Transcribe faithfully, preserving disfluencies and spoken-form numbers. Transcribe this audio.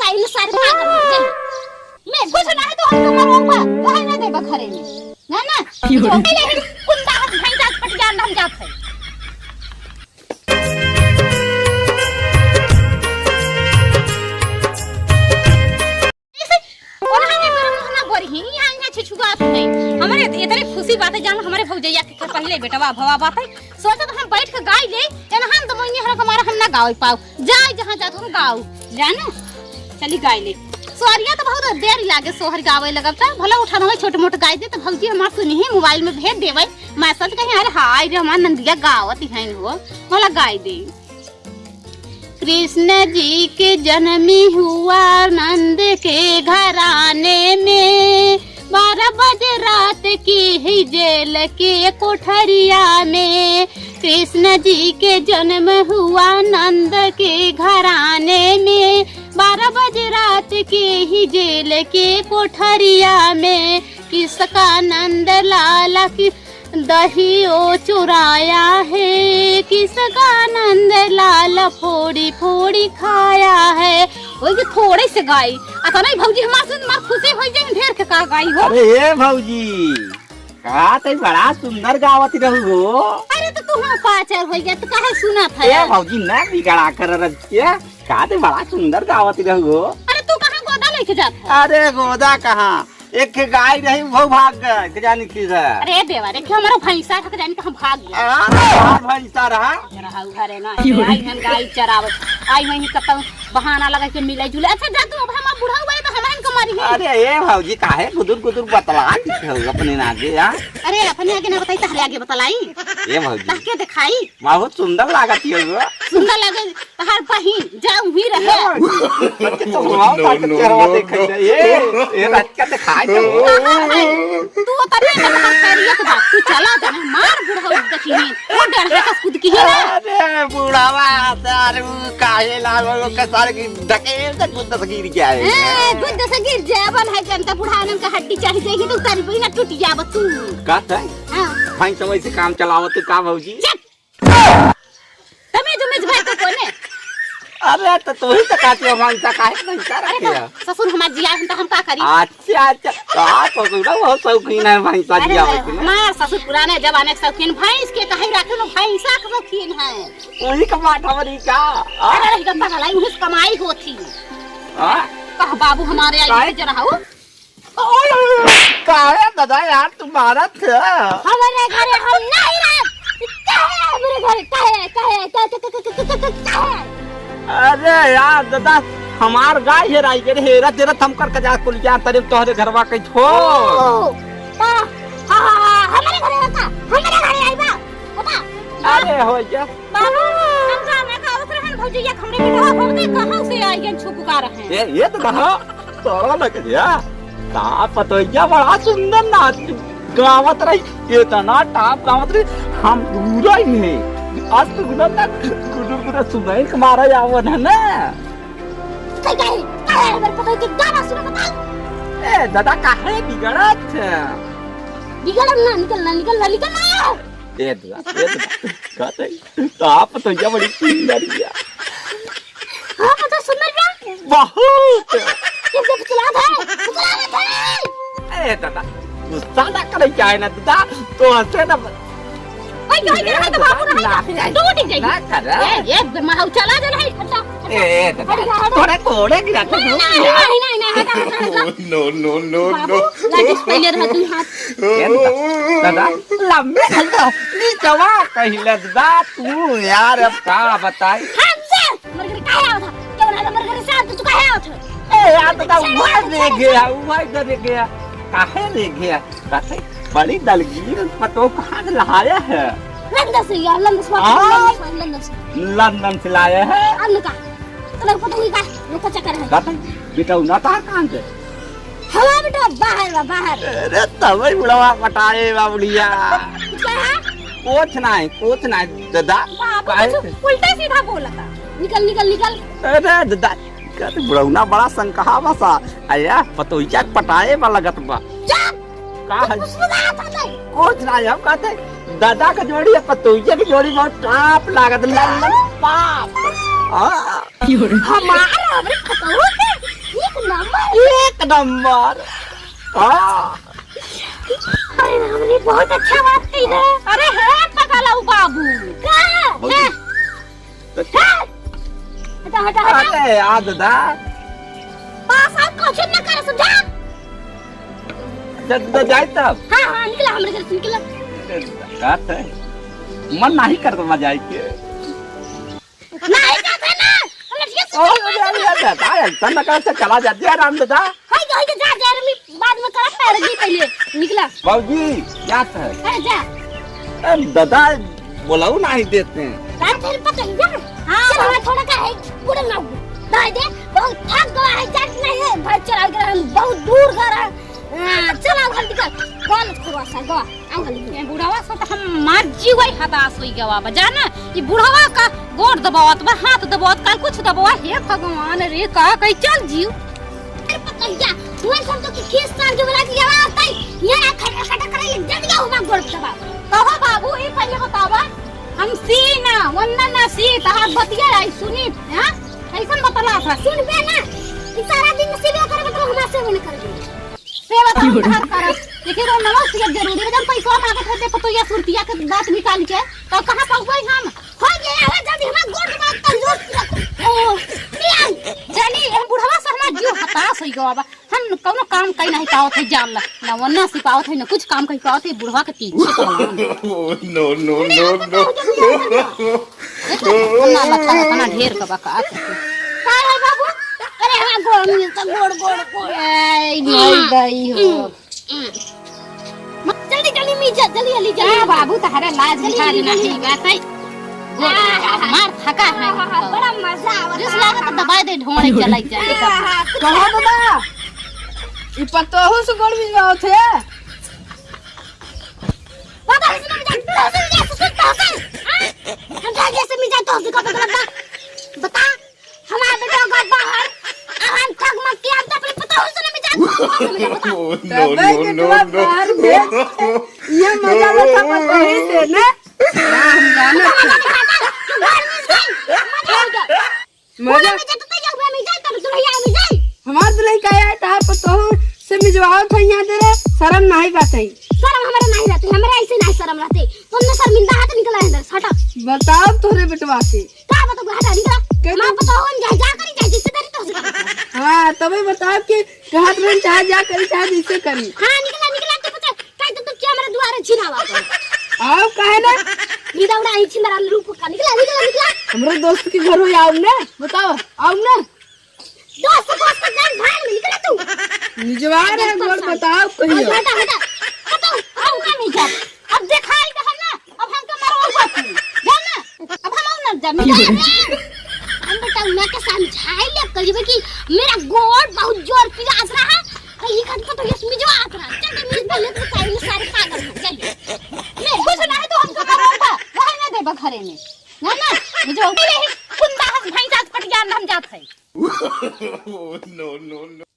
इन सारे पागल हो गए। मैं कुछ ना है तो हम तुम्हारे ऊपर वही ना देबा घरे में। ना, ना। जो के ले कुंदा हाथ भाई जात पट जान हम जात है। ऐसे, ओनहा ने मेरे मुँह ना बरही, यहाँ, यहाँ छिछुआत है। हमरे इतने खुशी बात है, जान हमरे भौजैया के, के पहले बेटवा भवा बात है। सोचत हम बैठ के गाई ले, एनहान तो मोइनी हरक मारा हम ना गावे पाऊ। जाए जहाँ जात हम गाऊ। जानो? चली गाई ले। सोहरिया तो बहुत देर लागे, सोहर गावे लगब त भला उठा दो, छोट मोट गाई दे त भौजी हमार सुनी ही, मोबाइल में भेज देवे। मैं सच कही, अरे हाय रे, हमार नंदिया गावत ही हो, भला गाई दे। कृष्ण जी के जन्म हुआ नंद के घराने में, बारह बजे रात की ही जेल के कोठरिया में। कृष्ण जी के जन्म हुआ नंद के घराने में, बारह बजे रात के ही जेल के कोठरिया में। किसका नंद लाला की दही ओ चुराया है, किसका नंद लाल फोड़ी फोड़ी खाया है। ओए के थोड़े से गाई, अतना ही भौजी हमार सुन मार खुशी होई जाई, ढेर के का गाई हो। अरे ए भौजी, का तई बड़ा सुंदर गावत रहू हो। अरे तो तू हम पाचर होई गया, तू काहे सुनत है? ए भौजी, ना बिगड़ा कर रज के, का तई बड़ा सुंदर गावत रहू हो। अरे तू कहाँ गोदा लेके जात है? अरे गोदा कहाँ, एक गाय रही, वो भाग गए, के जानी किधर। अरे देवा रे, क्यों हमारा भैंसा था, के जानी कहाँ भाग गया। अरे, हमार भैंसा रहा। रहा घरे ना, आई हन गाय चरावे, आई वहीं कतौ बहाना लगा के मिले जुले। अच्छा जा तू, अब हमार बुढ़ऊ गए तो हम इनको मारी है। अरे ए भौजी, काहे गुदुर गुदुर बतला हो अपने आगे, हाँ? अरे अपने आगे ना बताई, तहरे आगे बतलाई। ए भौजी। तहके दिखाई। बहुत सुंदर लागत है वो। सुंदर लगे। तहार बहिन, जा उही रहे। ए, बच्चे तो वहाँ पर चेहरा देखै है। ए, ए, रात का दिखाई दे। कहाँ है? तू तो नहीं देखा, खैरियत बा। तू चला जाने, मार बुढ़ऊ देखी है। वो डर है, कस कूद की है ना। अरे, बुढ़ावा, सारे वो काहे लागल, वो के सारे की ढकेल से गुद्दा से गिर गया है। ए, गुद्दा से गिर जाए, बन है जनता बुढ़ानन का हड्डी चढ़ जाएगी, तो तारी बहिन टूट जाब तू। का है? हाँ। भाई, समय से काम चलावत तू का भौजी? चुप। तमीज उमीज भाई तो कोने। अरे, तो तू ही तो कहती हो, भैंसा काहे के भैंसा अरे, रखे तो है? ससुर हमार जिया है, तो हम का करी? अच्छा, अच्छा, तो आप ससुर ना बहुत शौकीन है भैंसा अरे, जिया है ना? हमार ससुर पुराने जमाने के शौकीन, भैंस के कहीं रखे लो, भैंसा के शौकीन है। वही का माठा मरी का? आ? अरे, रही गप्पा गलाई, उन्हीं से कमाई होती। आ? कह बाबू हमारे आई काहे? के जरा हो। ओए, काहे दादा यार, तू मारत है? हमारे घरे हम नहीं रहे। काहे हमारे घरे? काहे, काहे, काहे, काहे, काहे, काहे, काहे? अरे यार दादा, हमार गाय हेराई गई, हेरत हेरत हम कर कजा कुल जान तरे तोहरे घरवा के छो। ओ, हाँ, हाँ, हाँ, हमारे घरे होता, हमारे घरे आई बा, होता। अरे हो जा। बाबू, हम गाना गावत रहन, भौजैया के हमरे बेटवा बहुते कहाँ से आई गन छुपका रहे। ए, ये तो कहा, तोरा लग गया। का पतोहिया बड़ा सुंदर नाच गावत रही, इतना टॉप गावत रही, हम दूर ही नहीं। आज तो गुना ना गुडुर गुडुर सुनाई के मारा जावन है ना। कहीं, कहीं, कहीं हमारे पतोहिया के गाना सुना बताओ। ए, दादा काहे बिगड़त है? बिगड़त ना, निकल ना, निकल ना, निकल ना। ए दादा, ए दादा, कहते, तो आप तो ये बड़ी सुंदर है। हाँ, तो सुंदर बा। बहुत। ये तो फुसलात है, फुसलात है। ए दादा, गुस्सा ना करे क्या है ना दादा, तो हंसे ना। ओए, ओए, ए, ओए, तो दादा, बाबू रहे ना, ना। नहीं, नहीं, टूट गई। ना करा। ए, ये गरमा हो, चला जा नहीं, हटा। ए, ए, दादा, हट जा, हट जा। तोरे कोड़े गिरा के नहीं, दूँ नहीं, यार। नहीं, नहीं, नहीं, हटा, हटा, हटा। No, no, no, बाबू, no। लाजिस पहले रह तू हाथ। ए, दादा, दादा, लंबे हल दो, नीचवा कहिले दादा, तू यार, अब का बताई? हमसे, मर गए, काहे आवत है? क्यों ना मर गए, साथ तू काहे आवत है? ए, यार, दादा, वह ले गया, वह इधर ले गया। काहे ले गया? कहते, बड़ी दलगीर पतो कहाँ से लहाया है? लंदन से यार, लंदन से आ? लंदन से, लंदन से। लंदन से लाया है? अब लुका। तो लुका तो लुका, लुका चक्कर है। कहते, बेटा, ना तार कहाँ से? हवा बेटा, बाहर बा, बाहर। अरे, तबई बुढ़वा पटाए बा बुढ़िया। क्या है? कुछ नहीं, कुछ नहीं, दादा। बाबू, काहे? कुछ उल्टा सीधा बोला था। निकल, निकल, निकल। अरे, दादा, कहते, बुढ़ौना बड़ा संकहा बसा। अरे, पतोहिया के पटाए बा लगत बा। चुप! का है? कुछ सुना था नहीं। कुछ ना, हम कहते, दादा के जोड़ी है, पतोहिया के जोड़ी बहुत टॉप लागत, लल्लन पाप। हाँ। हमार हमरे पतोह के नंबर। हाँ। अरे, हमने बहुत अच्छा बात कही है। अरे, हे पगला उ बाबू। का? भौजी। हे। हे। हटा, हटा, हटा। अरे, आ दादा। पास आउट क्वेश्चन न करे, समझा? जब तो जाए तब। हाँ, हाँ, निकला हमरे घर से, निकला। बात है। मन नहीं करता मजा आई के। नहीं जाते ना, हम लड़कियां से ओ, अरे, अरे, अरे, अरे, अरे, तन का से चला जा, जय राम दादा। हाय, हाय, जा, जा, रमी, बाद में करा, पैर दी पहले, निकला। बाबूजी, जात है। अरे, जा। ए, दादा, बोलाऊ नहीं देते हैं। रात भर पता ही जा। हाँ, चल, बाबू। हमारा थोड़ा का है, पूरा ना हो। दाई दे, बहुत थक गया है, जात नहीं है, घर चला गया, हम बहुत दूर घर है। हाँ, चल, आओ, घर निकल। गलत खुआ सा, गवा। ए बुढ़वा से तो हम मार जीवई हताश होई गवा बा, जाना? ई बुढ़वा का गोड़ दबावत बा, हाथ दबावत, काल कुछ दबावा, हे भगवान रे, का कही चल जीव। अरे पतैया, तू सब तो कि खीस साल जो वाला की आवाज आई, ये ना खटा खटा करे, ये जल्दी आओ, मैं गोड़ दबा। कहो बाबू, ई पहले बतावा, हम सी ना, वन्ना ना सी, तहार बतिया आई सुनी, हाँ? कैसन बतला था? सुन बे ना, ई सारा दिन में सिले करे, मतलब हमारे से वो नहीं कर दे। सेवा तो हम तहार करब। देखिए, रो नमक सिया जरूरी है, जब पैसा मांगत होते, पतोहिया सुरतिया के दांत निकाल के, तो कहाँ पाउबे हम? हो गया, आवे जल्दी, हमार गोड़ में तंदूर रखो। ओ, नियम। जानी, हम बुढ़वा से हमार जीव हताश होई गवा बा। हम कौनो काम कई नहीं पावत है, जान ला। ना वन्ना सी पावत है, ना कुछ काम कई पावत है, बुढ़वा के पीछे पड़ल। Oh, no, no, no, no। देखो, वन्ना लखा इतना ढेर का बा का। का है बाबू? अरे, हमार गोड़ में तो गोड़, गोड़, गोड़। ए, नहीं गई हो। जल्दी, जल्दी, मीजा, जल्दी, जल्दी, जल्दी। ए बाबू, तहरा लाज जल्दी, लिहाज जल्दी, नहीं जल्दी। बात है। गोड़ आहा। मार थका है। आहा, बड़ा मजा आवत रिस है। लागत तो दबाई दे, ढोंढे चलाई जाए। आहा। कहो दादा, ई पतोहू से गोड़ मिलवाओ थे। बाबा, इसमें मीजा, इसमें मीजा, इसमें मीजा, हाँ? हम जा, जैसे मीजा, तो हमसे कब बता, बता। हमार बेटा का बाहर, अब हम ठग मत के, हम तो अपने पतोहू से नहीं जात, पतोहू से नहीं जात, बता। Oh, no, तबे no, बेटवा no, no। बाहर भेज, ये मजा लेता पतोही से ना। ना, हम जाना मजा था। नहीं खाता, तू घर में से, मजा हो गया। मजा। पूरा में जाता तो जाऊँ, मैं नहीं जाता, तो दुल्हैया में जाए। हमार दुल्हैया का है, तार पतोहू से मिजवाओ था यहाँ दे रे, शर्म नहीं बात है। शर्म हमारे नहीं रहते, हमारे ऐसे नहीं शर्म रहते। तुमने शर्मिंदा हाथ निकला है अंदर, हटा। बताओ तोरे बेटवा से। का बताऊँ, हटा, निकला। के हमार तू पतोहू हम जा, जा करी, जा, जिससे करी, तो से करी। हाँ, तबे बताओ कि कहत रहन, चाहे जा करी, चाहे जिससे करी। हाँ, निकला, निकला, तू पता, काहे तो तू क्या हमारे दुआरे छिनावा कर। आओ, काहे ना? निदा उड़ा ही छिंदरा रूप का, निकला, निकला, निकला। हमरे दोस्त के घर हो, आओ ना, बताओ, आओ ना। दोस्त, दोस्त का घर भाड़ में निकला तू। निजवार है, घर बताओ, कहियो। हटा, हटा, हटा, आओ ना, नहीं जा। अब दिखाई दे ना। अब हमके मरवाओ तू, जान ना? अब हम ना जाने। हम बेटा उन्हें के समझाई ले कहिबे कि मेरा गोड़ बहुत जोर पिरात रहा, तो ये खन तो ये मिजवात रहा। चल, तो मिज पहले तो सारे, सारे पागल हो, चल। ले, कुछ नहीं तो हमके मरवाओ, वही ना देबा घरे में। जान ना? मिजवाओ, ले, कुंदा हस भैंसा पटियान हम जात है। No, no, no।